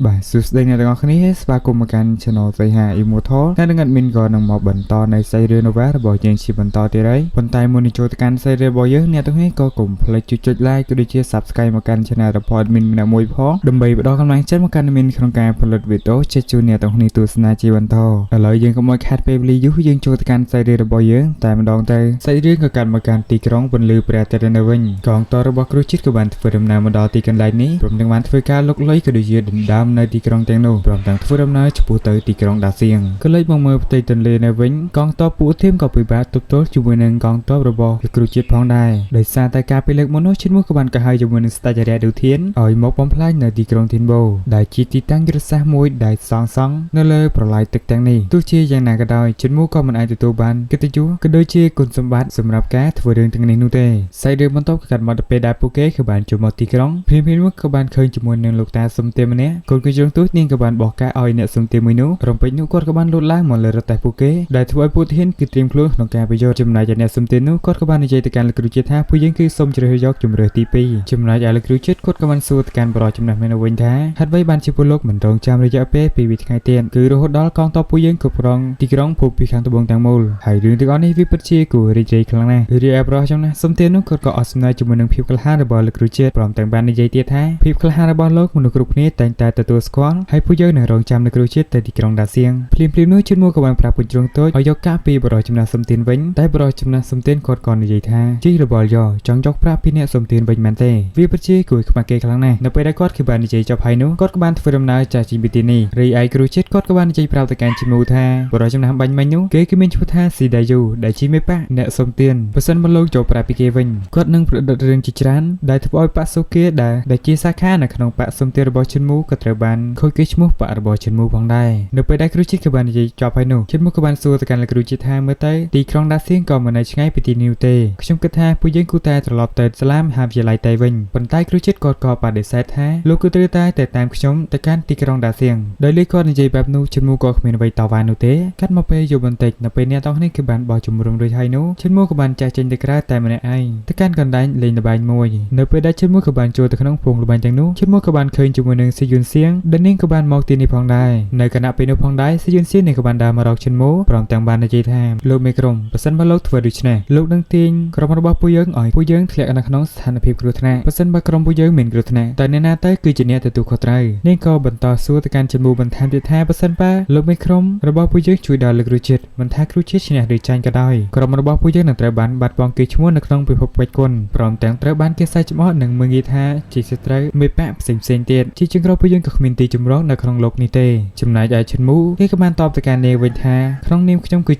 បាទសួស្តីអ្នកទាំងអស់គ្នាស្វាគមន៍មកកាន់ Channel សីហា Immortal តែនឹង admin ក៏នឹងមកបន្តនៃសាច់រឿង novel របស់យើងជាបន្តទៀតហើយប៉ុន្តែមុននឹងចូលទៅកាន់សាច់រឿងរបស់យើងអ្នកទាំងនេះក៏កុំភ្លេចចុចចុច like ក៏ដូចជា Subscribe មកកាន់ Channel របស់ admin ម្នាក់មួយផងដើម្បីផ្ដល់កម្លាំងចិត្តមកកាន់ admin ក្នុងការផលិតវីដេអូជិះជូនអ្នកទាំងនេះទស្សនាជាបន្តឥឡូវយើងកុំឲ្យខាតពេលវេលាយូរយើងចូលទៅកាន់សាច់រឿងរបស់យើងតែម្ដងទៅសាច់រឿងក៏កាត់មកកាន់ទីក្រុងពន្លឺព្រះអាទិត្យនៅវិញកងទ័ពរបស់គ្រូជាតិក៏បានធ្វើដំណើរមកដល់ទីកន្លែងនេះព្រមទាំងបានធ្វើការលុកលុយក៏ដូចជាដណ្ដើមនៅទីក្រុងទាំងនោះព្រមទាំងធ្វើដំណើរឆ្ពោះទៅទីក្រុងដាសៀងក៏លេចមកមើលផ្ទៃទន្លេនៅវិញកងទ័ពពួកធៀមក៏ពិបាកទប់ទល់ជាមួយនឹងកងទ័ពរបស់លោកគ្រូជាតិផងដែរដោយសារតែការពេលលើកមុននោះជាតិមួយក៏បានកោះហៅជាមួយនឹងស្ដេចរៈឌូធានឲ្យមកបំផ្លាញនៅទីក្រុងធីនបូដែលជាទីតាំងយុទ្ធសាស្ត្រមួយដែលសង់សង់នៅលើប្រឡាយទឹកទាំងនេះទោះជាយ៉ាងណាក៏ដោយជាតិមួយក៏មិនអាចទទួលបានកិត្តិយសក៏ដូចជាគុណសម្បត្តិសម្រាប់ការធ្វើរឿងទាំងនេះនោះទេសាច់រឿងបន្ទាប់ក៏កាត់មកដល់ពេលដែលពួកគេក៏បានចូលមកទីក្រុងភ្លាមៗនោះក៏បានឃើញជាមួយនឹងលោកតាសុំទាម្នាក់កូនកញ្ជុងទូចនាងក៏បានបោះការឲ្យអ្នកសុំទាមួយនោះរំពេចនោះគាត់ក៏បានលូតឡើងមកលើរទេះពួកគេដែលធ្វើឲ្យពួកធានគឺត្រៀមខ្លួនក្នុងការប្រយុទ្ធចំណែកឯអ្នកសុំទានោះគាត់ក៏បាននិយាយទៅកាន់លោកគ្រូជាតិថាពួកយើងគឺសូមជ្រើសរើសយកជម្រើសទី2ចំណែកឯលោកគ្រូជាតិគាត់ក៏បានសួរទៅកាន់បរិចំណេះមែនវិញថាហេតុអ្វីបានជាពួកលោកមិនរងចាំរយៈពេលពីរថ្ងៃទៀតគឺរហូតដល់កងទ័ពពួកយើងគ្រប់គ្រងទីក្រុងភូមិពីខាងត្បូងទាំងមូលហើយរឿងទាំងអស់នេះវាពិតជាគួររីករាយខ្លាំងណាស់រីឯបរិចំណេះសុំទានោះគាត់ក៏អស់សំណើចជាមួយនឹងភាពក្លាហានរបស់លោកគ្រូជាតិព្រមទាំងបាននិយាយទៀតថាភាពក្លាហានរបស់លោកមនុស្សគ្រប់គ្នាតែងតែទទួលស្គាល់ហើយពួកយើងនឹងរងចាំលោកគ្រូជាតិទៅទីក្រុងដាសៀងភ្លាមៗនោះជាតិមួយក៏បានប្រាប់ពជ្រុងតូចឲ្យយកកាសពីបរិចំណេះសុំទានវិញតែបរិចំណេះសុំទានគាត់ក៏និយាយថាជីរបល់យកចង់យកប្រាក់ពីអ្នកសុំទានវិញមែនទេវាពិតជាគួរខ្មាស់គេខ្លាំងណាស់នៅពេលដែលគាត់គឺបាននិយាយចប់ហើយនោះគាត់ក៏បានធ្វើដំណើរចាស់ចេញពីទីនេះរីឯគ្រូជាតិគាត់ក៏បាននិយាយប្រាប់ទៅកាន់ជីមូថាបរិចំណេះបាញ់មិញនោះគេគឺមានឈ្មោះថាស៊ីដាយូដែលជាមេប៉ាអ្នកសុំទានបើសិនមកលោកចូលប្រាប់ពីគេវិញគាត់នឹងប្រឌិតរឿងជាច្រើនដែលធ្វើឲ្យប៉ាសូគាដែលជាសាខានៅក្នុងប៉ាសុំទានរបស់ឈិនមូក៏ត្រូវបានខូចគេឈ្មោះប៉ារបស់ឈិនមូផងដែរនៅពេលដែលគ្រូជាតិក៏បាននិយាយចប់ហើយនោះឈិនមូក៏បានសួរទៅកាន់លោកគ្រូជាតិថាមើលទៅទីក្រុងដាសៀងក៏មិននៅឆ្ងាយពីទីនេះទេខ្ញុំគិតថាពួកយើងគួរតែត្រឡប់ទៅសាលាមហាវិទ្យាល័យតៃវិញប៉ុន្តែគ្រូជាតិគាត់ក៏បដិសេធថាលោកគឺត្រូវតែទៅតាមខ្ញុំទៅកាន់ទីក្រុងដាសៀងដោយលីគាត់និយាយបែបនោះឈិនមូក៏គ្មានអ្វីតវ៉ានោះទេកាត់មកពេលយប់បន្តិចនៅពេលអ្នកទាំងនេះគឺបានបោះជំរំរួចហើយនោះឈិនមូក៏បានចាស់ចេញទៅក្រៅតែម្នាក់ឯងទៅកាន់កន្លែងលេងល្បែងមួយនៅពេលដែលឈិនមូក៏បានចូលទៅក្នុងភូមិល្បែងទាំងនោះឈិនមូក៏បានឃើញជាមួយនឹងស៊ីយុនសៀងដែលនាងក៏បានមកទីនេះផងដែរនៅខណៈពេលនោះផងដែរស៊ីយុនសៀងនាងក៏បានដើរមករកឈិនមូព្រមទាំងបាននិយាយថាលោកមេក្រុមប្រសិនបើលោកធ្វើដូច្នេះលោកនឹងទាញក្រុមរបស់ពួកយើងឲ្យពួកយើងធ្លាក់នៅក្នុងស្ថានភាពគ្រោះថ្នាក់ប្រសិនបើក្រុមពួកយើងមានគ្រោះថ្នាក់តើអ្នកណាទៅគឺជាអ្នកទទួលខុសត្រូវនាងក៏បន្តសួរទៅកាន់ឈិនមូបន្ថែមទៀតថាប្រសិនបើលោកមេក្រុមរបស់ពួកយើងជួយដល់លោកគ្រូជាតិមិនថាគ្រូជាតិឈ្នះឬចាញ់ក៏ដោយក្រុមរបស់ពួកយើងនឹងត្រូវបានបាត់បង់កេរ្តិ៍ឈ្មោះនៅក្នុងពិភពពេជ្រគុណព្រមទាំងត្រូវបានគេសើចច្បោកនិងមើលងាយថាជាសត្រូវមេបកផ្សេងផ្សេងទៀតជាជាងក្រោយពួកយើងក៏គ្មានទីជម្រកនៅក្នុងលោកនេះទេចំណែកឯឈិនមូគេក៏បានតបទៅកាន់នាងវិញថាក្នុងនាមខ្ញុំគឺជា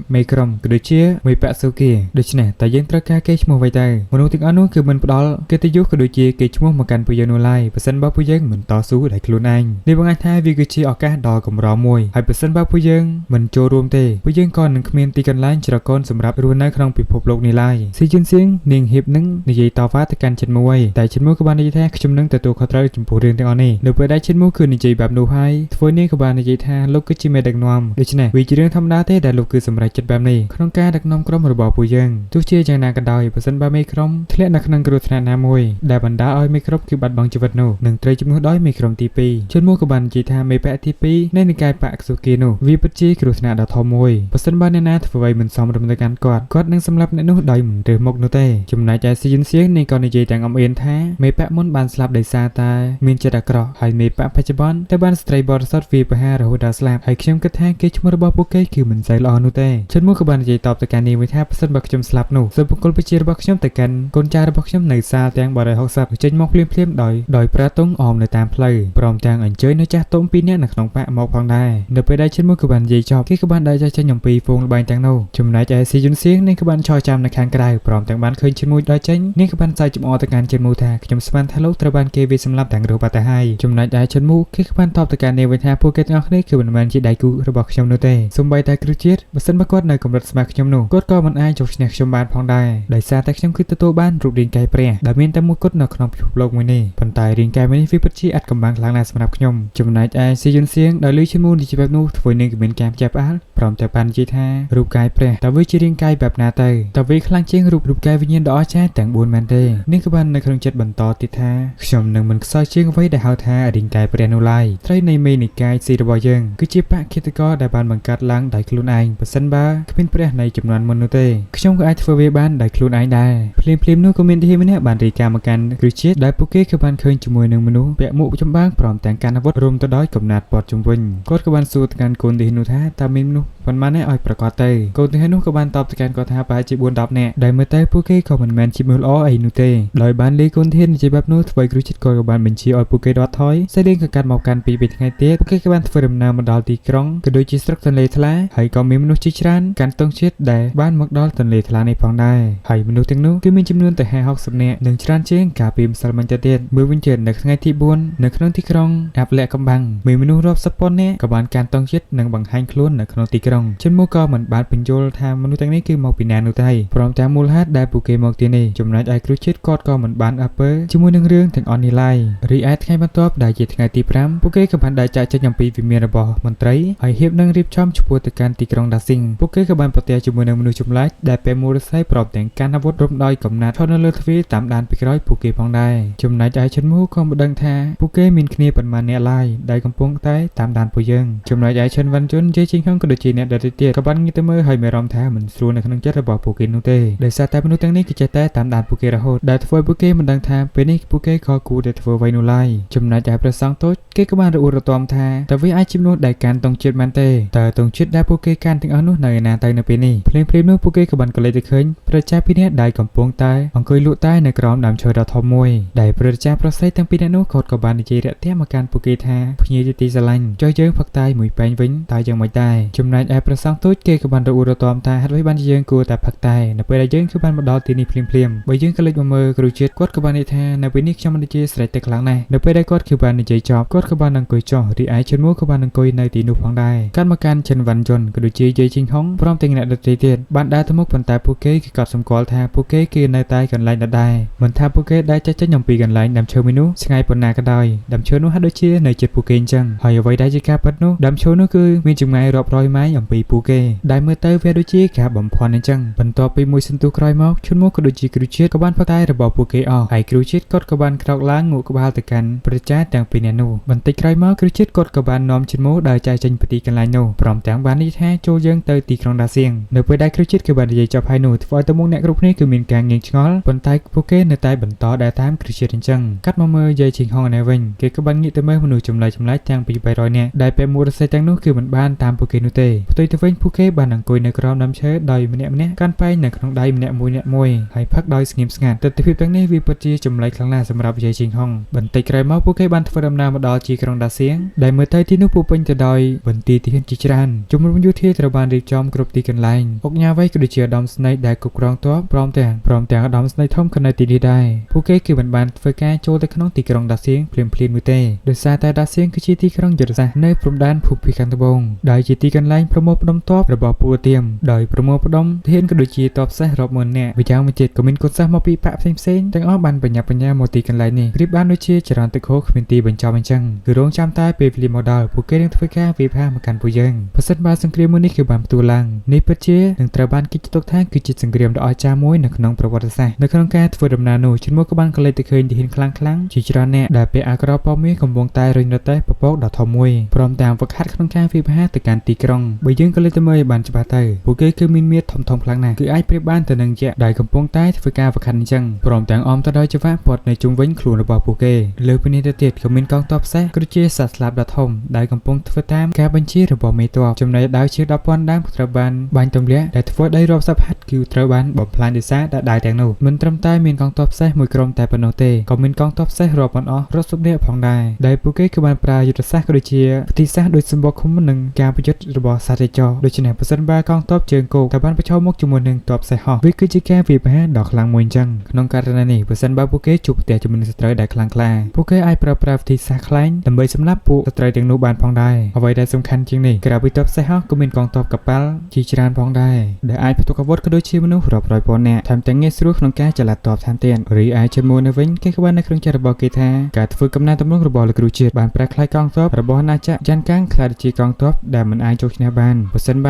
មេក្រុមក៏ដូចជាមេបកសូគាដូច្នេះតែយើងត្រូវការគេឈ្មោះអ្វីទៅមនុស្សទាំងអស់នោះគឺមិនផ្ដល់កិត្តិយសក៏ដូចជាគេឈ្មោះមកកាន់ពួកយើងនោះឡើយប្រសិនបើពួកយើងមិនតស៊ូដោយខ្លួនឯងនេះបង្ហាញថាវាគឺជាឱកាសដ៏កម្រមួយហើយប្រសិនបើពួកយើងមិនចូលរួមទេពួកយើងក៏នឹងគ្មានទីកន្លែងជ្រកកោនសម្រាប់រស់នៅក្នុងពិភពលោកនេះឡើយស៊ីជិនសៀងនាងហៀបនឹងនិយាយតវ៉ាទៅកាន់ឈិនមួយតែឈិនមួយក៏បាននិយាយថាខ្ញុំនឹងទទួលខុសត្រូវចំពោះរឿងទាំងអស់នេះនៅពេលដែលឈិនមួយគឺនិយាយបែបនោះហើយធ្វើនាងក៏បាននិយាយថាលោកគឺជាមេដឹកនាំដូច្នេះវាជារឿងធម្មតាទេដែលលោកគឺសម្រេចចិត្តបែបនេះក្នុងការដឹកនាំក្រុមរបស់ពួកយើងទោះជាយ៉ាងណាក៏ដោយប្រសិនបើមេក្រុមធ្លាក់នៅក្នុងគ្រោះថ្នាក់ណាមួយដែលបណ្ដាលឲ្យមេក្រុមគឺបាត់បង់ជីវិតនោះនឹងត្រូវជំនួសដោយមេក្រុមទី2ជនមួយក៏បាននិយាយថាមេបកទី2នៃនិកាយបកសុគានោះវាពិតជាគ្រោះថ្នាក់ដ៏ធំមួយប្រសិនបើអ្នកណាធ្វើអ្វីមិនសមរម្យទៅកាន់គាត់គាត់នឹងសម្លាប់អ្នកនោះដោយមិនរើសមុខនោះទេចំណែកឯស៊ីយុនសៀងនេះក៏និយាយទាំងអំអៀនថាមេបកមុនបានស្លាប់ដោយសារតែមានចិត្តអាក្រក់ហើយមេបកបច្ចុប្បន្នទៅបានស្ត្រីបរិសុទ្ធវាប្រហាររហូតដល់ស្លាប់ហើយខ្ញុំគិតថាគេឈ្មោះរបស់ពួកគេគឺមិនសូវល្អនោះទេជនមួយក៏បាននិយាយតបទៅកាន់នាងវិញថាប្រសិនបើខ្ញុំស្លាប់នោះសូមបង្គោលប្រជារបស់ខ្ញុំទៅកាន់កូនចៅរបស់ខ្ញុំនៅសាលទាំង160ចេញមកភ្លាមៗដោយប្រើទងអមនៅតាមផ្លូវព្រមទាំងអញ្ជើញនៅចាស់ទុំពីរនាក់នៅក្នុងបាក់មកផងដែរនៅពេលដែលឈិនមួយក៏បាននិយាយចប់គេក៏បានដើរចាស់ចេញអំពីហ្វូងល្បែងទាំងនោះចំណែកឯស៊ីយុនសៀងនាងក៏បានឈរចាំនៅខាងក្រៅព្រមទាំងបានឃើញឈិនមួយដើរចេញនាងក៏បានសើចចំអកទៅកាន់ឈិនមួយថាខ្ញុំស្មានថាលោកត្រូវបានគេវាយសម្លាប់ទាំងរស់បាត់ទៅហើយចំណែកឯឈិនមូគេក៏បានតបទៅកាន់នាងវិញថាពួកគេទាំងអស់គ្នាគឺមិនមែនជាដៃគូរបស់ខ្ញុំនោះទេសូម្បីតែគ្រូជាតិបើសិនបើគាត់នៅកម្រិតស្មើខ្ញុំនោះគាត់ក៏មិនអាចយកឈ្នះខ្ញុំបានផងដែរដោយសារតែខ្ញុំគឺទទួលបានរូបរាងកាយព្រះដែលមានតែមួយគត់នៅក្នុងពិភពលោកមួយនេះប៉ុន្តែរាងកាយមួយនេះវាពិតជាអាថ៌កំបាំងខ្លាំងណាស់សម្រាប់ខ្ញុំចំណែកឯស៊ីយុនសៀងដោយលឺឈ្មោះនេះជាបែបនោះធ្វើនាងក៏មានការភ្ញាក់ផ្អើលព្រមទាំងបាននិយាយថារូបកាយព្រះតើវាជារាងកាយបែបណាទៅតើវាខ្លាំងជាងរូបកាយវិញ្ញាណដ៏អស្ចារ្យទាំង4មែនទេនាងក៏បាននៅក្នុងចិត្តបន្តទៀតថាខ្ញុំនឹងមិនខ្សោយជាងអ្វីដែលហៅថារាង តែព្រះនោះឡើយត្រីនៃមេនិកាយស៊ីរបស់យើងគឺជាបក្សឃាតករដែលបានបង្កើតឡើងដោយខ្លួនឯងប្រសិនបើគ្មានព្រះនៃចំនួនមុននោះទេខ្ញុំក៏អាចធ្វើវាបានដោយខ្លួនឯងដែរភ្លាមភ្លាមនោះក៏មានទាហានម្នាក់បានរាយការណ៍មកកាន់គ្រឹះជាតិដែលពួកគេក៏បានឃើញជាមួយនឹងមនុស្សពាក់មួកចម្បាំងព្រមទាំងកាន់អាវុធរួមទៅដោយកំណាត់ព័ទ្ធជុំវិញគាត់ក៏បានសួរទៅកាន់កូនទាហាននោះថាតើមានមនុស្សប៉ុន្មាននាក់ឲ្យប្រកាសទៅកូនទាហាននោះក៏បានតបទៅកាន់គាត់ថាប្រហែលជា4 10នាក់ដែលមើលទៅពួកគេក៏មិនមែនជាមនុស្សល្អអីនោះទេដោយបានលីកូនធាននិយាយបែបនោះធ្វើឲ្យគ្រូជាតិក៏បានបញ្ជាឲ្យពួកគេដកថយសេលៀងក៏កាត់មកកាន់ពី2ថ្ងៃទៀតពួកគេក៏បានធ្វើដំណើរមកដល់ទីក្រុងក៏ដូចជាស្រុកទន្លេថ្លាហើយក៏មានមនុស្សជាច្រើនកាន់ទង់ជាតិដែលបានមកដល់ទន្លេថ្លានេះផងដែរហើយមនុស្សទាំងនោះគឺមានចំនួនទៅ50 60នាក់និងច្រើនជាងកាលពីម្សិលមិញទៅទៀតមួយវិញទៀតនៅថ្ងៃទី4នៅក្នុងទីក្រុងអាប់លាក់កំបាំងមានមនុស្សរាប់សិបពាន់នាក់ក៏បានកាន់ទង់ជាតិនិងបង្ហាញខ្លួននៅក្នុងទីក្រុងជនមកក៏មិនបានបញ្យល់ថាមនុស្សទាំងនេះគឺមកពីណានោះទេព្រមទាំងមូលហេតុដែលពួកគេមកទីនេះចំណែកឯគ្រូជាតិគាត់ក៏មិនបានអើពើជាមួយនឹងរឿងទាំងអស់នេះឡើយរីឯថ្ងៃបន្ទាប់ដែលជាថ្ងៃទី5ពួកគេក៏បានដើរចាកចេញអំពីវិមានរបស់មន្ត្រីហើយហៀបនឹងរៀបចំឆ្ពោះទៅកាន់ទីក្រុងដាស៊ីងពួកគេក៏បានប្រទះជាមួយនឹងមនុស្សចម្លែកដែលពាក់មួកឫស្សីព្រមទាំងកាន់អាវុធរុំដោយកំណាត់ឈរនៅលើទ្វារតាមដានពីក្រោយពួកគេផងដែរចំណែកឯឈិនមូក៏មិនដឹងថាពួកគេមានគ្នាប៉ុន្មានអ្នកឡើយដែលកំពុងតែតាមដានពួកយើងចំណែកឯឈិនវ៉ាន់ជុនជេជីងហឹងក៏ដូចជាអ្នកដទៃទៀតក៏បានងាកទៅមើលហើយមានអារម្មណ៍ថាមិនស្រួលនៅក្នុងចិត្តរបស់ពួកគេនោះទេដោយសារតែមនុស្សទាំងនេះគឺចេះតែតាមដានពួកគេរហូតដែលធ្វើឲ្យពួកគេមិនដឹងថាពេលនេះពួកគេក៏គួរតែធ្វើអ្វីនោះឡើយចំណែកឯព្រះសង្ឃតូចគេក៏បានរអ៊ូរទាំថាតើវាអាចជាមនុស្សដែលកាន់ទង់ជាតិមែនទេតើទង់ជាតិដែលពួកគេកាន់ទាំងអស់នោះនៅឯណាទៅនៅពេលនេះភ្លាមៗនោះពួកគេក៏បានក៏លេចទៅឃើញព្រះចាស់ពីរនាក់ដែលកំពុងតែអង្គុយលក់តែនៅក្រោមដើមឈើដ៏ធំមួយដែលព្រះចាស់ប្រុសស្រីទាំងពីរនាក់នោះគាត់ក៏បាននិយាយរាក់ទាក់មកកាន់ពួកគេថាភ្ញៀវជាទីស្រឡាញ់ចុះយើងផឹកតែមួយពែងវិញតើយ៉ាងម៉េចដែរចំណែកឯព្រះសង្ឃទូចគេក៏បានរអ៊ូរទាំថាហេតុអ្វីបានជាយើងគួរតែផឹកតែនៅពេលដែលយើងគឺបានមកដល់ទីនេះភ្លាមៗបើយើងក៏លេចមកមើលគ្រូជាតិគាត់ក៏បាននិយាយថានៅពេលនេះខ្ញុំមិនជាស្រេចទឹកខ្លាំងណាស់នៅពេលដែលគាត់គឺបាននិយាយចប់គាត់ក៏បានអង្គុយចុះរីឯឈិនមួក៏បានអង្គុយនៅទីនោះផងដែរកាត់មកកាន់ឈិនវ៉ាន់ជុនក៏ដូចជាយាយជីងហុងព្រមទាំងអ្នកដទៃទៀតបានដើរទៅមុខប៉ុន្តែពួកគេគឺគាត់សម្គាល់ថាពួកគេគឺនៅតែកន្លែងដដែលមិនថាពួកគេដែលចាច់ចេញអំពីកន្លែងដើមឈើមួយនោះឆ្ងាយប៉ុណ្ណាក៏ដោយដើមឈើនោះហាក់ដូចជានៅជិតពួកគេអញ្ចឹងហើយអ្វីដែលជាការពិតនោះដើមឈើនោះគឺមានចម្ងាយរាប់រយម៉ាយអំពីពួកគេដែលមើលទៅវាដូចជាការបំភាន់អញ្ចឹងបន្ទាប់ពីមួយសន្ទុះក្រោយមកឈុនមកក៏ដូចជាគ្រូជាតិក៏បានផឹកតែរបស់ពួកគេអស់ហើយគ្រូជាតិគាត់ក៏បានក្រោកឡើងងក់ក្បាលទៅកាន់ព្រះចាទាំងពីរនាក់នោះបន្តិចក្រោយមកគ្រូជាតិគាត់ក៏បាននាំឈុនមកដើរចែកចេញពីទីកន្លែងនោះព្រមទាំងបាននិយាយថាចូលយើងទៅទីក្រុងដាសៀងនៅពេលដែលគ្រូជាតិគឺបាននិយាយចប់ហើយនោះធ្វើឲ្យទៅមុខអ្នកគ្រប់គ្នាគឺមានការងាកឆ្ងល់ប៉ុន្តែពួកគេនៅតែបន្តដើរតាមគ្រូជាតិអញ្ចឹងកាត់មកមើលយាយជីងហងឯនេះវិញគេក៏បានងាកទៅមើលមនុស្សចម្លែកចម្លែកទាំងពី300នាក់ដែលពាក់មួកឫស្សីទាំងនោះគឺមិនបានតាមពួកគេនោះទេផ្ទុយទៅវិញពួកគេបានអង្គុយនៅក្រោមដើមឈើដោយម្នាក់ម្នាក់កាន់ប៉ែងនៅក្នុងដៃម្នាក់មួយអ្នកមួយហើយផឹកដោយស្ងៀមស្ងាត់ទិដ្ឋភាពទាំងនេះវាពិតជាចម្លែកខ្លាំងណាស់សម្រាប់យាយជីងហុងបន្តិចក្រោយមកពួកគេបានធ្វើដំណើរមកដល់ជាក្រុងដាសៀងដែលមើលទៅទីនោះពោពេញទៅដោយបន្ទាយទាហានជាច្រើនជំរំយោធាត្រូវបានរៀបចំគ្រប់ទីកន្លែងអុកញ៉ាវៃក៏ដូចជាឧត្តមស្នេហ៍ដែលគ្រប់គ្រងទ័ពព្រមទាំងឧត្តមស្នេហ៍ធំក៏នៅទីនេះដែរពួកគេគឺមិនបានធ្វើការចូលទៅក្នុងទីក្រុងដាសៀងភ្លាមៗនោះទេដោយសារតែដាសៀងគឺជាទីក្រុងយុទ្ធសាស្ត្រនៅព្រំដែនភូមិភាគខាងត្បូងដែលជាទីកន្លែងប្រមូលផ្ដុំទ័ពរបស់ពួកទៀមដោយប្រមូលផ្ដុំទាហានក៏ដូចជាទ័ពសេះរាប់ម៉ឺននាក់ម្យ៉ាងមួយទៀតក៏មានកូនសិស្សមកពីបក្សផ្សេងៗទាំងអស់បានបញ្ញាបញ្ញាមកទីកន្លែងនេះប្រៀបបានដូចជាចរន្តទឹកហូរគ្មានទីបញ្ចប់អញ្ចឹងគឺរងចាំតែពេលវេលាមកដល់ពួកគេនឹងធ្វើការវាយប្រហារមកកាន់ពួកយើងប្រសិនបើសង្គ្រាមមួយនេះគឺបានផ្ទុះឡើងនេះពិតជានឹងត្រូវបានគេចាត់ទុកថាគឺជាសង្គ្រាមដ៏អស្ចារ្យមួយនៅក្នុងប្រវត្តិសាស្ត្រនៅក្នុងការធ្វើដំណើរនោះឈិនមួក៏បានកលេចទៅឃើញទាហានខ្លាំងៗជាច្រើនអ្នកដែលពាក់អាវក្រោះពណ៌មាសកំពុងតែរុញរទេះពពកដ៏ធំមួយព្រមទាំងវឹកហាត់ក្នុងការវាយប្រហារទៅកាន់ទីក្រុងបើយើងក៏លេចទៅមើលឲ្យបានច្បាស់ទៅពួកគេគឺមានមាឌធំៗខ្លាំងណាស់គឺអាចប្រៀបបានទៅនឹងយក្សដែលកំពុងតែធ្វើការវឹកហាត់អញ្ចឹងព្រមទាំងអមទៅដោយចង្វាក់ព័ទ្ធនៅជុំវិញខ្លួនរបស់ពួកគេលើពីនេះទៅទៀតក៏មានកងទ័ពសេះគឺជាសត្វស្លាបដ៏ធំដែលកំពុងធ្វើតាមការបញ្ជារបស់មេទ័ពចំណែកដាវជាង10,000ដើមត្រូវបានបាញ់ទម្លាក់ដែលធ្វើឲ្យដីរាប់សិបហត្ថគឺត្រូវបានបំផ្លាញដោយសារតែដាវទាំងនោះមិនត្រឹមតែមានកងទ័ពសេះមួយក្រុមតែប៉ុណ្ណោះទេក៏មានកងទ័ពសេះរាប់មិនអស់រាប់សិបនាក់ផងដែរដែលពួកគេគឺបានប្រើយុទ្ធសាស្ត្រក៏ដូចជាវិធីសាស្ត្រដូចសម្បកឃុំនិងការប្រយុទ្ធរបស់សត្វទេចរដូច្នេះប្រសិនបើកងទ័ពជើងគោកតែបានប្រឈមមុខជាមួយនឹងទ័ពសេះហោះវាគឺជាការវាយប្រហារដ៏ខ្លាំងមួយអញ្ចឹងក្នុងករណីនេះប្រសិនបើពួកគេជួបប្រទះជាមួយនឹងសត្រូវដែលខ្លាំងក្លាពួកគេអាចប្រើប្រាស់វិធីសាស្ត្រខ្លែងដើម្បីសម្លាប់ពួកសត្រូវទាំងនោះបានផងដែរអ្វីដែលសំខាន់ជាងនេះក្រៅពីទ័ពសេះហោះក៏មានកងទ័ពកប៉ាល់ជាច្រើនផងដែរដែលអាចផ្ទុកអាវុធក៏ដូចជាមនុស្សរាប់រយពាន់នាក់ថែមទាំងងាយស្រួលក្នុងការចល័តទ័ពថែមទៀតរីឯជាមួយនៅវិញគេក៏បាននៅក្នុងចិត្តរបស់គេថាការធ្វើកំណែទម្រង់របស់លោកគ្រូជាតិបានប្រែក្លាយកងទ័ពរបស់អាណាចក្រយ៉ាន់កាំងក្លាយជាកងទ័ពដែលមិនអាចចូលឈ្នះបានប្រសិន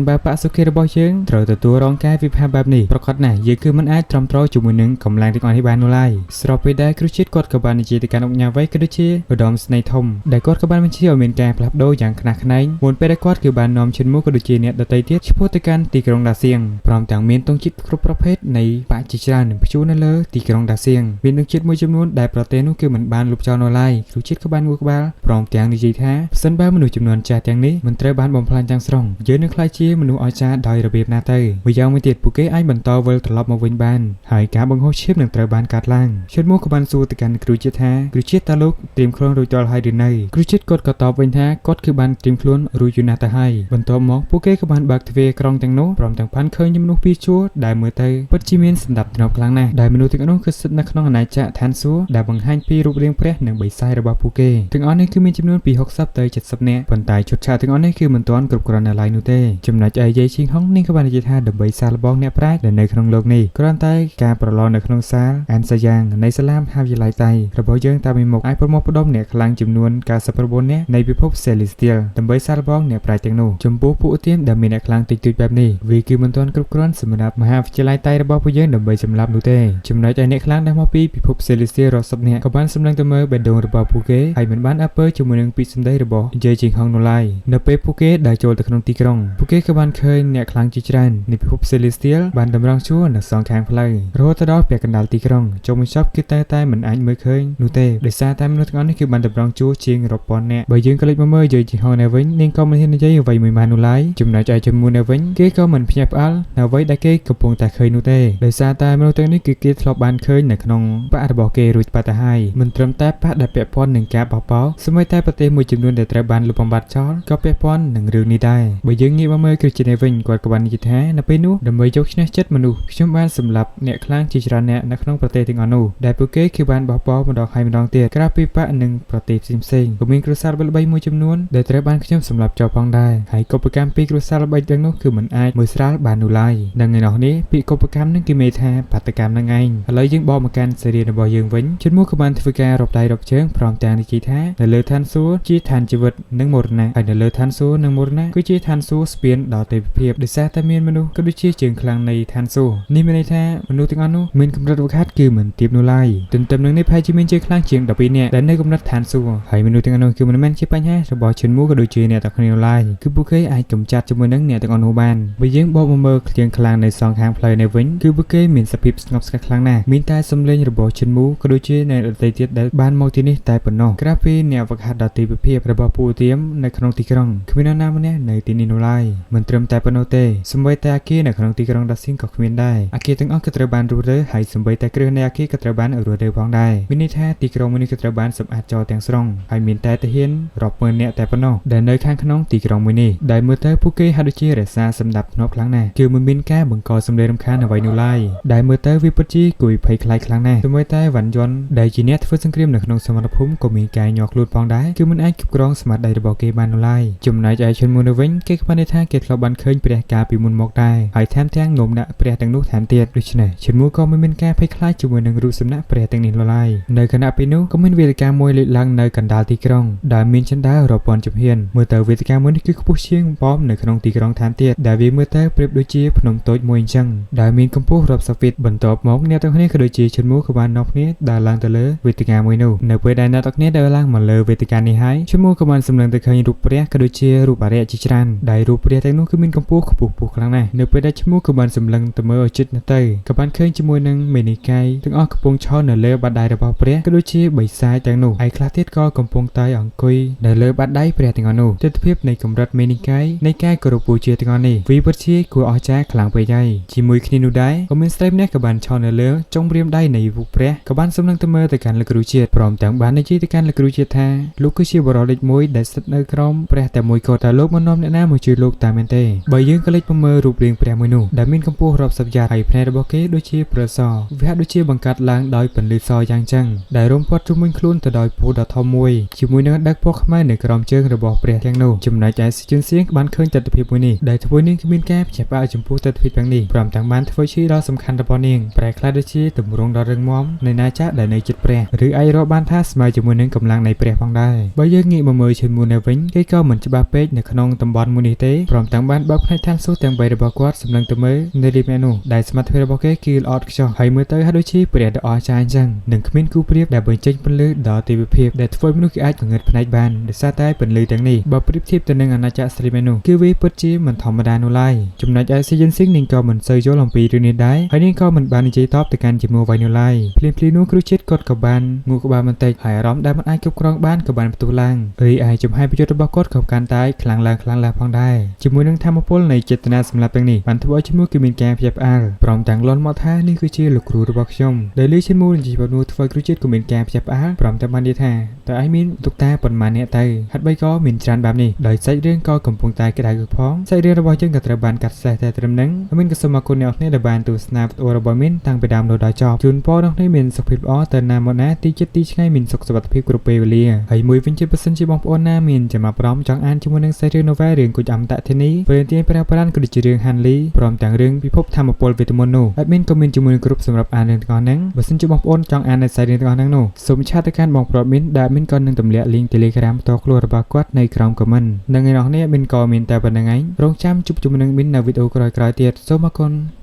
បើបក្សសុខេរបស់យើងត្រូវទទួលរងការវិភាគបែបនេះប្រកាសណាស់យើងគឺមិនអាចទ្រាំទ្រជាមួយនឹងកម្លាំងទាំងអស់នេះបាននោះឡើយស្របពេលដែលគ្រូជាតិគាត់ក៏បាននិយាយទៅកាន់អុកញ៉ាវៃក៏ដូច ដូចជាឧត្តមស្នេហ៍ធំដែលគាត់ក៏បានបញ្ជាឲ្យមានការផ្លាស់ប្ដូរយ៉ាងខ្នះខ្នែងមុនពេលដែលគាត់គឺបាននាំឈិនមូក៏ដូចជាអ្នកដទៃទៀតឆ្ពោះទៅកាន់ទីក្រុងដាសៀងព្រមទាំងមានទង់ជាតិគ្រប់ប្រភេទនៃបក្សជាច្រើននឹងព្យួរនៅលើទីក្រុងដាសៀងមានទង់ជាតិមួយចំនួនដែលប្រទេសនោះគឺមិនបានលុបចោលនៅឡើយគ្រូជាតិក៏បានងួរក្បាលព្រមទាំងនិយាយថាប្រសិនបើមនុស្សចំនួនចាស់ទាំងនេះមិនត្រូវបានបំផ្លាញទាំងស្រុងយើងនឹងក្លាយជាមនុស្សអស្ចារ្យដោយរបៀបណាទៅម្យ៉ាងមួយទៀតពួកគេអាចបន្តវិលត្រឡប់មកវិញបានហើយការបង្ហូរឈាមនឹងត្រូវបានកាត់ឡើងឈិនមូក៏បានសួរទៅកាន់គ្រូជាតិថាគ្រូជាតិតើលោកត្រៀមខ្លួនរួចរាល់ហើយឬនៅគ្រូជាតិគាត់ក៏តបវិញថាគាត់គឺបានត្រៀមខ្លួនរួចយូរណាស់ទៅហើយបន្ទាប់មកពួកគេក៏បានបើកទ្វារក្រុងទាំងនោះព្រមទាំងបានឃើញមនុស្សពីរជួរដែលមើលទៅពិតជាមានសណ្ដាប់ធ្នាប់ខ្លាំងណាស់ដែលមនុស្សទាំងនោះគឺស្ថិតនៅក្នុងអាណាចក្រឋានសួគ៌ដែលបង្ហាញពីរូបរាងព្រះនិងបិសាចរបស់ពួកគេទាំងអស់នេះគឺមានចំនួនពី60ទៅ70នាក់ប៉ុន្តែឈុតឆាកទាំងអស់នេះគឺមិនទាន់គ្រប់គ្រាន់នៅឡើយនោះទេចំណែកឯយាយឈីងហុងនេះក៏បាននិយាយថាដើម្បីសាកល្បងអ្នកប្រាជ្ញដែលនៅក្នុងលោកនេះគ្រាន់តែការប្រឡងនៅក្នុងសាលអានសាយ៉ាងនៃសាលាមហាវិទ្យាល័យតៃរបស់យើងតាមមួយមុខអាចប្រមូលផ្ដុំអ្នកខ្លាំងចំនួន99នាក់នៃពិភព Celestial ដើម្បីសាកល្បងអ្នកប្រាជ្ញទាំងនោះចំពោះពួកទៀមដែលមានអ្នកខ្លាំងតិចតួចបែបនេះវាគឺមិនទាន់គ្រប់គ្រាន់សម្រាប់មហាវិទ្យាល័យតៃរបស់ពួកយើងដើម្បីសម្លាប់នោះទេចំណែកឯអ្នកខ្លាំងដែលមកពីពិភព Celestial រាប់សិបនាក់ក៏បានសម្លឹងទៅមើលបេះដូងរបស់ពួកគេហើយមិនបានអើពើជាមួយនឹងពាក្យសម្ដីរបស់យាយជីងហុងនោះឡើយនៅពេលពួកគេដើរចូលទៅក្នុងទីក្រុងពួកគេក៏បានឃើញអ្នកខ្លាំងជាច្រើននៃពិភព Celestial បានតម្រង់ជួរនៅសងខាងផ្លូវរហូតទៅដល់ពាក់កណ្ដាលទីក្រុងចុងបញ្ចប់គឺតែមិនអាចមើលឃើញនោះទេដោយសារតែមនុស្សទាំងអស់នេះគឺបានតម្រង់ជួរជាងរាប់ពាន់នាក់បើយើងក៏លេចមកមើលយាយជីងហុងនៅវិញនាងក៏មិនហ៊ាននិយាយអ្វីមួយម៉ាត់នោះឡើយចំណែកឯជំនួននៅវិញគេក៏មិនភ្ញាក់ផ្អើលនៅអ្វីដែលគេកំពុងតែឃើញនោះទេដោយសារតែមនុស្សទាំងនេះគឺគេធ្លាប់បានឃើញនៅក្នុងបក្សរបស់គេរួចបាត់ទៅហើយមិនត្រឹមតែបក្សដែលពាក់ព័ន្ធនឹងការបះបោរសូម្បីតែប្រទេសមួយចំនួនដែលត្រូវបានលុបបំបាត់ចោលក៏ពាក់ព័ន្ធនឹងរឿងនេះដែរបើយើងងាកមកមើលគ្រីស្ទានវិញគាត់ក៏បាននិយាយថានៅពេលនោះដើម្បីយកឈ្នះចិត្តមនុស្សខ្ញុំបានសម្លាប់អ្នកខ្លាំងជាច្រើនអ្នកនៅក្នុងប្រទេសទាំងអស់នោះដែលពួកគេគឺបានបះបោរម្ដងហើយម្ដងទៀតក្រៅពីបក្សនិងប្រទេសផ្សេងៗក៏មានគ្រួសារល្បីៗមួយចំនួនដែលត្រូវបានខ្ញុំសម្លាប់ចោលផងដែរហើយកុបកម្មពីគ្រួសារល្បីទាំងនោះគឺមិនអាចមើលស្រាលបាននោះឡើយនិងឯនោះនេះពាក្យកុបកម្មនឹងគេមានថាបាតកម្មនឹងឯងឥឡូវយើងបកមកកាន់សេរីរបស់យើងវិញជំនួសក៏បានធ្វើការរាប់ដៃរាប់ជើងព្រមទាំងនិយាយថានៅលើឋានសួគ៌ជាឋានជីវិតនិងមរណៈហើយនៅលើឋានសួគ៌និងមរណៈគឺជាឋានសួគ៌ស្ពានដល់ទេវភាពដោយសារតែមានមនុស្សក៏ដូចជាជើងខ្លាំងនៃឋានសួគ៌នេះមានន័យថាមនុស្សទាំងអស់នោះមានកម្រិតវឹកហាត់គឺមិនទាបនោះឡើយទន្ទឹមនឹងនេះប្រហែលជាមានជើងខ្លាំងជាង12នាក់ដែលនៅកម្រិតឋានសួគ៌ហើយមនុស្សទាំងអស់នោះគឺមិនមែនជាបញ្ហារបស់ឈិនមូក៏ដូចជាអ្នកទាំងគ្នានោះឡើយគឺពួកគេអាចកម្ចាត់ជាមួយនឹងអ្នកទាំងអស់នោះបានបើយើងបកមកមើលជើងខ្លាំងនៅសងខាងផ្លូវនេះវិញគឺពួកគេមានសភាពស្ងប់ស្ងាត់ខ្លាំងណាស់មានតែសំឡេងរបស់ឈិនមូក៏ដូចជាអ្នកដទៃទៀតដែលបានមកទីនេះតែប៉ុណ្ណោះក្រៅពីអ្នកវឹកហាត់ដល់ទីពិភាពរបស់ពួកទៀមនៅក្នុងទីក្រុងគ្មាននរណាម្នាក់នៅទីនេះនោះឡើយមិនត្រឹមតែប៉ុណ្ណោះទេសូម្បីតែអាគារនៅក្នុងទីក្រុងដាស៊ីងក៏គ្មានដែរអាគារទាំងអស់ក៏ត្រូវបានរុះរើហើយសូម្បីតែគ្រឹះនៃអាគារក៏ត្រូវបានរុះរើផងដែរមានន័យថាទីក្រុងមួយនេះក៏ត្រូវបានសម្អាតចោលទាំងស្រុងហើយមានតែទាហានរាប់ម៉ឺននាក់តែប៉ុណ្ណោះដែលនៅខាងក្នុងទីក្រុងមួយនេះដែលមើលទៅពួកគេហាក់ដូចជារក្សាសម្ដាប់ធ្នាប់ខ្លាំងណាស់គឺមិនមានការបង្កសម្លេងរំខានអ្វីនោះឡើយដែលមើលទៅវាពិតជាគួរឲ្យភ័យខ្លាចខ្លាំងណាស់សូម្បីតែវ៉ាន់យន់ដែលជាអ្នកធ្វើសង្គ្រាមនៅក្នុងសមរភូមិក៏មានការញ័រខ្លួនផងដែរគឺមិនអាចគ្រប់គ្រងស្មារតីរបស់គេបាននោះឡើយចំណែកឯឈុនមួយនៅវិញគេក៏បានន័យថាគេធ្លាប់បានឃើញព្រះកាលពីមុនមកដែរហើយថែមទាំងនោមដាក់ព្រះទាំងនោះថែមទៀតដូច្នេះឈុនមួយក៏មិនមានការភ័យខ្លាចជាមួយនឹងរូបសំណាកព្រះទាំងនេះនោះឡើយនៅខណៈពេលនោះក៏មានវេទិកាមួយលើកឡើងនៅកណ្ដាលទីក្រុងដែលមានជណ្ដើររាប់ពាន់ជំហានមើលទៅវេទិកាមួយនេះគឺខ្ពស់ជាងប៉មនៅក្នុងទីក្រុងថែមទៀតដែលវាមើលទៅប្រៀបដូចជាភ្នំតូចមួយអញ្ចឹងដែលមានកម្ពស់រាប់សិបហ្វីតបន្ទាប់មកអ្នកទាំងគ្នាក៏ដូចជាឈុនមូក៏បាននាំគ្នាដើរឡើងទៅលើវេទិកាមួយនោះនៅពេលដែលអ្នកទាំងគ្នាដើរឡើងមកលើវេទិកានេះហើយឈុនមូក៏បានសម្លឹងទៅឃើញរូបព្រះក៏ដូចជារូបអារក្សជាច្រើនដែលរូបព្រះទាំងនោះគឺមានកម្ពស់ខ្ពស់ខ្លាំងណាស់នៅពេលដែលឈ្មោះក៏បានសម្លឹងទៅមើលឲ្យជិតណាស់ទៅក៏បានឃើញជាមួយនឹងមេនិកាយទាំងអស់កំពុងឈរនៅលើបាតដៃរបស់ព្រះក៏ដូចជាបិសាចទាំងនោះហើយខ្លះទៀតក៏កំពុងតែអង្គុយនៅលើបាតដៃព្រះទាំងអស់នោះទិដ្ឋភាពនៃកម្រិតមេនិកាយនៃការគោរពបូជាទាំងអស់នេះវាពិតជាគួរអស្ចារ្យខ្លាំងពេកហើយជាមួយគ្នានោះដែរក៏មានស្រីម្នាក់ក៏បានឈរនៅលើចុងម្រាមដៃនៃរូបព្រះក៏បានសម្លឹងទៅមើលទៅកាន់លោកគ្រូជាតិព្រមទាំងបាននិយាយទៅកាន់លោកគ្រូជាតិថាលោកគឺជាបុរសលេខ1ដែលស្ថិតនៅក្រោមព្រះតែមួយគត់តែលោកមិននាំអ្នកណាមកជួយលោកតាមមែនទេបើយើងក៏លេចមកមើលរូបរាងព្រះមួយនោះដែលមានកម្ពស់រាប់សិបយ៉ាតហើយភ្នែករបស់គេដូចជាប្រសវាហាក់ដូចជាបង្កាត់ឡើងដោយពន្លឺសយ៉ាងចឹងដែលរុំព័ទ្ធជុំវិញខ្លួនទៅដោយពូដ៏ធំមួយជាមួយនឹងដឹកពណ៌ខ្មៅនៅក្រោមជើងរបស់ព្រះទាំងនោះចំណែកឯស៊ីជុនសៀងបានឃើញទិដ្ឋភាពមួយនេះដែលធ្វើនាងគ្មានការភ្ញាក់ផ្អើលចំពោះទិដ្ឋភាពទាំងនេះព្រមទាំងបានធ្វើឈីដ៏សំខាន់របស់នាងប្រែក្លាយដូចជាទម្រង់ដ៏រឹងមាំនៃណាចក្រដែលនៅជិតព្រះឬអាចរាប់បានថាស្មើជាមួយនឹងកម្លាំងនៃព្រះផងដែរបើយើងងាកមកមើលឈុនមួយនៅវិញគេក៏មិនច្បាស់ពេកនៅក្នុងតំបន់មួយនេះទេព្រមទាំងបានបើកផ្នែកឋានសួគ៌ទាំង3របស់គាត់សម្លឹងទៅមើលនៅរីម្នាក់នោះដែលសមត្ថភាពរបស់គេគឺល្អឥតខ្ចោះហើយមើលទៅហាក់ដូចជាព្រះដ៏អស្ចារ្យអញ្ចឹងនិងគ្មានគូប្រៀបដែលបញ្ចេញពន្លឺ ដល់ទេវភាពដែលធ្វើឲ្យមនុស្សគេអាចងងឹតភ្នែកបានដោយសារតែពន្លឺទាំងនេះបើប្រៀបធៀបទៅនឹងអាណាចក្រស្រីមែននោះគឺវាពិតជាមិនធម្មតានោះឡើយចំណែកឯស៊ីយិនស៊ីងនាងក៏មិនសូវយល់អំពីរឿងនេះដែរហើយនាងក៏មិនបាននិយាយតបទៅកាន់ជាមួយអ្វីនោះឡើយភ្លាមៗនោះគ្រូជាតិគាត់ក៏បានងក់ក្បាលបន្តិចហើយអារម្មណ៍ដែលមិនអាចគ្រប់គ្រងបានក៏បានផ្ទុះឡើងរីឯចំហាយប្រយុទ្ធរបស់គាត់ក៏កាន់តែខ្លាំងឡើងខ្លាំងឡើងផងដែរជាមួយនឹងធម៌ពលនៃចេតនាសម្រាប់ទាំងនេះបានធ្វើឲ្យឈ្មោះគឺមានការភ្ញាក់ផ្អើលព្រមទាំងលន់មកថានេះគឺជាលោកគ្រូរបស់ខ្ញុំដែលលឺឈ្មោះនិយាយបែបនោះធ្វើឲ្យគ្រូជាតិក៏មានការភ្ញាក់ផ្អើលព្រមទាំងបាននិយាយថាតើឯងមានទុកតាប៉ុន្មានអ្នកទៅហាត់បីក៏មានច្រើនបែបនេះដោយសាច់រឿងក៏កំពុងតែក្តៅគផងសាច់រឿងរបស់យើងក៏ត្រូវបានកាត់សេះតែត្រឹមហ្នឹងហើយមានក៏សូមអរគុណអ្នកនរគ្នាដែលបានទស្សនាវីដេអូរបស់មានតាំងពីដើមដល់ចប់ជូនពរអ្នកគ្នាមានសុខភាពល្អទៅណាមកណាទីជិតទីឆ្ងាយមានសុខសុវត្ថិភាពគ្រប់ពេលវេលាហើយមួយវិញទៀតបើសិនជាបងប្អូនណាមានចំណាប់អារម្មណ៍ចង់អានជាមួយនឹងសាច់រឿង novel រឿងគុជអមតៈធានីព្រេងទាញប្រាប្រានក៏ដូចជារឿងហាន់លីព្រមទាំងរឿងពិភពធម្មពលវេទមន្តនោះ admin ក៏មានជាមួយនឹងក្រុមសម្រាប់អានរឿងទាំងអស់ហ្នឹងបើសិនជាបងប្អូនចង់អាននៅសាច់រឿងទាំងអស់ហ្នឹងនោះសូម chat ទៅកាន់បងប្រុសមីនដែល admin ក៏នឹងទម្លាក់ link Telegram ផ្ទាល់ខ្លួនរបស់គាត់នៅក្រោម comment និងអ្នកនរគ្នា admin ក៏មានតែប៉ុណ្្នឹងឯងរងចាំជួបជាមួយនឹងមីននៅវីដេអូក្រោយៗទៀតសូមអរគុណ។